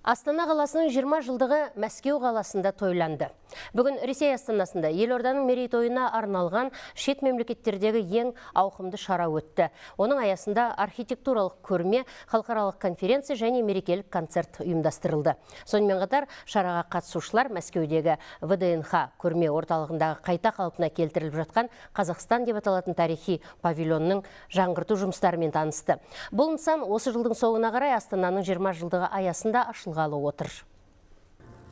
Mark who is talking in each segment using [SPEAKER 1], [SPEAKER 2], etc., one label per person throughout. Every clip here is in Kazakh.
[SPEAKER 1] Астана қаласының 20 жылдығы Мәскеу қаласында тойланды. Бүгін Ресей астанасында елорданың мерейтойына арналған шет мемлекеттердегі ең ауқымды шара өтті. Оның аясында архитектуралық көрме, халықаралық конференция және мерекелік концерт ұйымдастырылды. Сонымен қатар шараға қатысушылар Мәскеудегі ВДНХ көрме орталығындағы қайта қалпына келтіріліп жатқан Қазақстан деп аталатын тарихи павильонның жаңғырту жұмыстарымен танысты. Бұл нысан осы жылдың соңына қарай Астананың 20 жылдығы аясында ашылғалы отыр.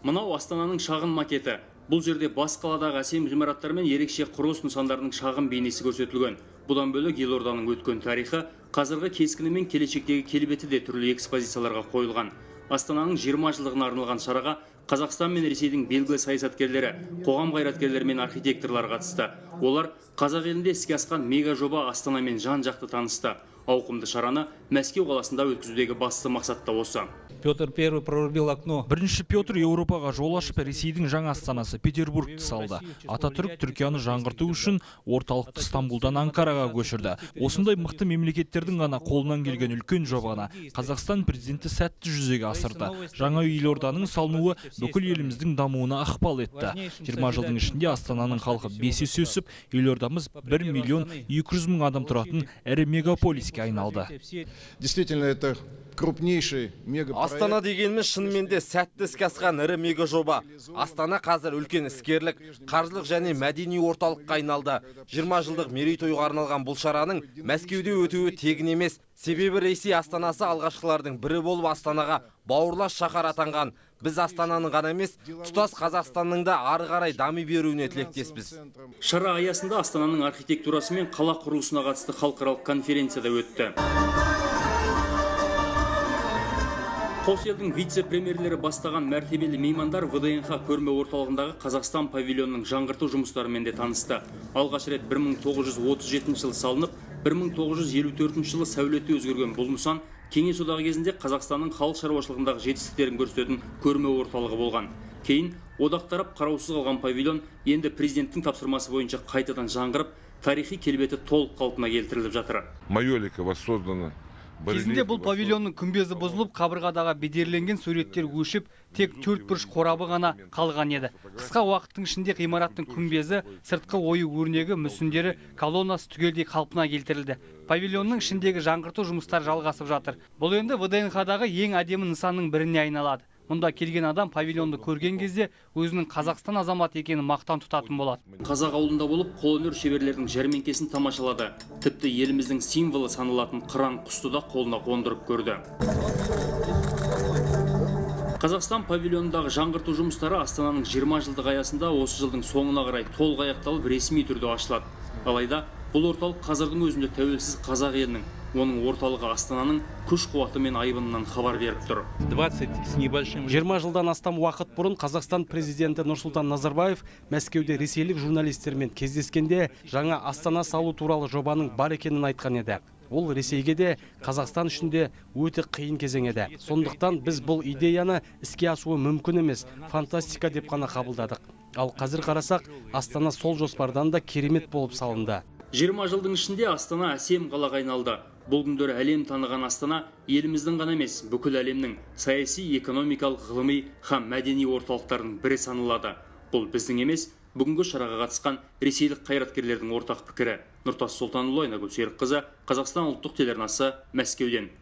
[SPEAKER 2] Мынау Астананың шағын макеті. Бұл жерде бас қаладағы әсем ғимараттар мен ерекше құрылыс нысандарының шағын бейнесі көрсетілген. Бұдан бөлек елорданың өткен тарихы, қазіргі кескіні мен келешектегі келбеті де түрлі экспозицияларға қойылған. Астананың 20 жылдығына арналған шараға Қазақстан мен Ресейдің белгілі саясаткерлері, қоғам қайраткерлері мен архитекторлар қатысты. Олар қазақ елінде іске асқан мега жоба Астанамен жан-жақты танысты. Ауқымды шараны Мәскеу қаласында өткізудегі басты мақсат та осы.
[SPEAKER 3] Петр I прорубил окно.
[SPEAKER 4] Бірінші Петр Еуропаға жол ашып, Ресейдің жаңа астанасы Петербургті салды. Ататүрік Түркияны жаңғырту үшін орталықты Стамбулдан Анкараға көшірді. Осындай мықты мемлекеттердің ғана қолынан келген үлкен жобаны Қазақстан президенті сәтті жүзеге асырды. Жаңа елорданың салынуы бүкіл еліміздің дамуына ықпал етті. 20 жылдың ішінде Астананың халқы 5 есе өсіп, елордамыз 1 200 000 адам тұратын ірі мегаполиске айналды.
[SPEAKER 5] Действительно, это крупнейший мегапроект.
[SPEAKER 6] Астана дегеніміз шынымен де сәтті іске асқан ірі мега жоба. Астана қазір үлкен іскерлік, қаржылық және мәдени орталыққа айналды. 20 жылдық мерейтойға арналған бұл шараның Мәскеуде өтуі тегін емес. Себебі Ресей астанасы алғашқылардың бірі болып Астанаға бауырлас шаһар атанған. Біз Астананың ғана емес, тұтас Қазақстанның да ары қарай дами беруіне тілектеспіз.
[SPEAKER 2] Шара аясында Астананың архитектурасы мен қала құрылысына қатысты халықаралық конференция да өтті. Қос елдің вице-премьерлері бастаған мәртебелі меймандар ВДНХ көрме орталығындағы Қазақстан павильонының жаңғырту жұмыстарымен де танысты. Алғаш рет 1937 жылы салынып, 1954 жылы сәулеті өзгерген бұл нысан Кеңес одағы кезінде Қазақстанның халық шаруашылығындағы жетістіктерін көрсететін көрме орталығы болған. Кейін одақ тарап қараусыз қалған павильон енді президенттің тапсырмасы бойынша қайтадан жаңғырып, тарихи келбеті толық қалпына келтіріліп жатыр.
[SPEAKER 7] Майолика воссоздана.
[SPEAKER 8] Кезінде бұл павильонның күмбезі бұзылып, қабырғадағы бедерленген суреттер өшіп, тек төрт бұрыш қорабы ғана қалған еді. Қысқа уақыттың ішінде ғимараттың күмбезі, сыртқы ою өрнегі, мүсіндері, колоннасы түгелдей қалпына келтірілді. Павильонның ішіндегі жаңғырту жұмыстары жалғасып жатыр. Бұл енді ВДНХ-дағы ең әдемі нысанның біріне айналады. Мұнда келген адам павильонды көрген кезде өзінің Қазақстан азаматы екенін мақтан тұтатын болады.
[SPEAKER 2] Қазақ ауылында болып, қолөнер шеберлерінің жәрмеңкесін тамашалады. Тіпті еліміздің символы саналатын қыран құсты да қолына қондырып көрді. Қазақстан павильонындағы жаңғырту жұмыстары Астананың 20 жылдығы аясында осы жылдың соңына қарай толық аяқталып, ресми түрде ашылады. Алайда бұл орталық қазірдің өзінде тәуелсіз қазақ елінің, оның орталығы Астананың күш қуаты мен айбынынан хабар беріп тұр.
[SPEAKER 9] 20 жылдан астам уақыт бұрын Қазақстан президенті Нұрсұлтан Назарбаев Мәскеуде ресейлік журналистермен кездескенде жаңа Астана салу туралы жобаның бар екенін айтқан еді. Ол Ресейге де, Қазақстан үшін де өте қиын кезең еді. Сондықтан біз бұл идеяны іске асуы мүмкін емес, фантастика деп қана қабылдадық. Ал қазір қарасақ, Астана сол жоспардан да керемет болып салынды.
[SPEAKER 2] 20 жылдың ішінде Астана әсем қалаға айналды. Бұл күндері әлем таныған Астана еліміздің ғана емес, бүкіл әлемнің саяси, экономикалық, ғылыми һәм мәдени орталықтарының бірі саналады. Бұл біздің емес, бүгінгі шараға қатысқан ресейлік қайраткерлердің ортақ пікірі. Нұртас Сұлтанұлы, Айнагүл Серікқызы, Қазақстан ұлттық телеарнасы, Мәскеуден.